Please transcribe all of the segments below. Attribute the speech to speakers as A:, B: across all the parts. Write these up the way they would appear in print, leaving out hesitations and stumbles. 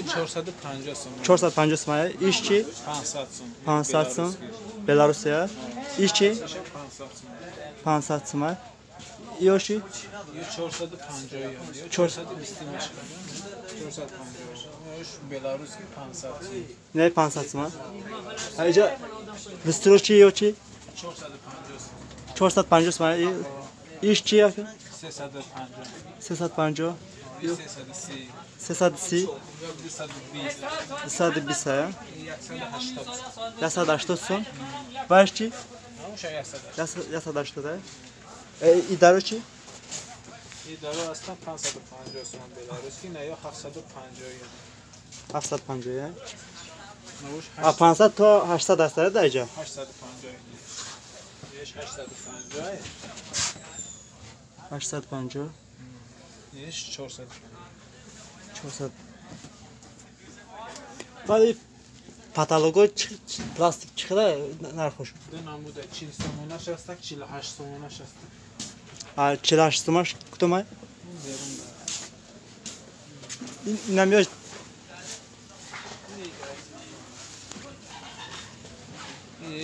A: 450 сом.
B: 450 сом. Иш чӣ?
A: 500 сом.
B: 500 сом. Беларусия. Иш чӣ?
A: 500 сом.
B: 500 сом. Ё чӣ?
A: Ё 450 ё 420 мешавад. 450. Ёш беларусский 500 сом.
B: Не 500 сом. Аҷа листро чӣ ё чӣ?
A: 450 сом.
B: 450 сом. Иш чӣ яка?
A: 350.
B: 350.
A: 330.
B: 330.
A: 220.
B: 220. 180 сом. Баш чӣ? 180. Идаро чӣ?
A: Идаро астан 550 сом беларусский, на ё 750.
B: 750. А 500 то 800 аст дар иҷа?
A: 850. Еш 850.
B: 850.
A: Еш 400.
B: 400. Вале патолого пластик чӣ нархош?
A: Ду намуда 40 сомонаш аст, 48 сомонаш аст.
B: А 48 сомонаш кудомай? Инам ё
A: ин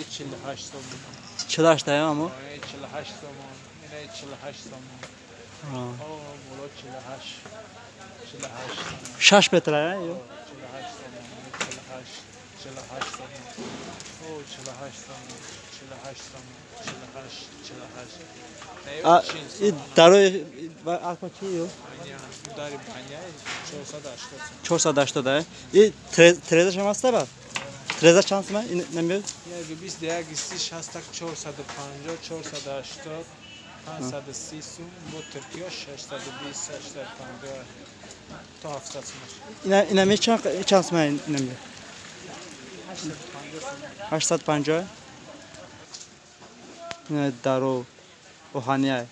A: 48 сомон.
B: 48 таям амо?
A: 48 сомон. Ин 48 сомон. О, боло 48. 48 сомон.
B: 6 метр а ё?
A: 48 сомон. 48. 48 сомон. О, 48 сомон. 48 сомон. 48, 48.
B: А и дарои арфа чӣ ё?
A: Дари паня 480 сомон.
B: 480 а? И трезаш ҳам аст ба? Треза чанд сом? Ин намеёд?
A: 120, 130, 60, 450, 480, 530 сом, бо Туркия 620, 650 то 700 сом.
B: Ина ме чанд сом ина меёд?
A: 850 сом.
B: 850. Ина даро оҳания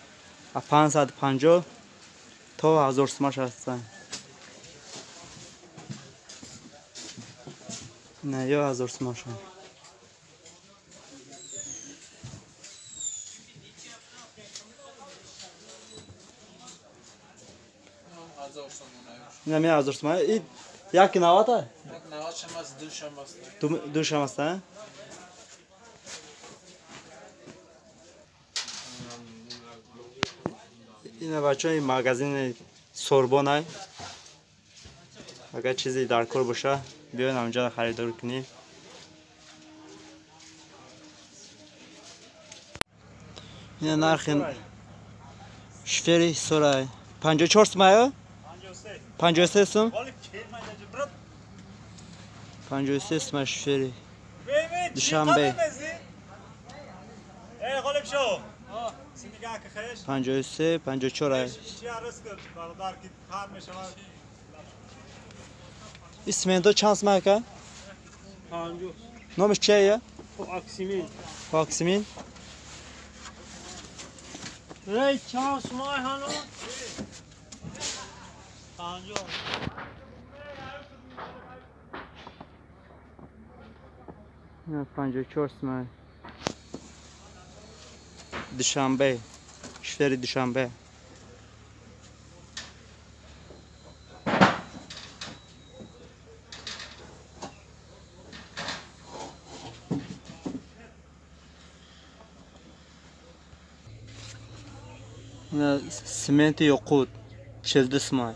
B: 550 то 1000 сомаш ҳастанд. Не, ё 1000 сомаш.
A: 1000 сом.
B: Ина ме 1000 сом. И як навата?
A: Як нават шам аст, ду шам аст.
B: Ду шам аст, а? Ина бачаи магазини Сорбонай. Агар чизе дар кор боша, биёед ҳамҷа харидор кунед. Ина нархи шифери Ҳисорай. 54 сом аю? 53 сом? 53 сом шифери. Душанбе. 53, 54 ай. Исмендо чанд сом ака?
C: 50.
B: Номаш чия?
C: Оксимин.
B: Оксимин.
C: Рей чанд сом ай ҳано? 50.
B: 54 сом. Душанбе. Шифери Душанбе. Сименти Ёқут 42 сом.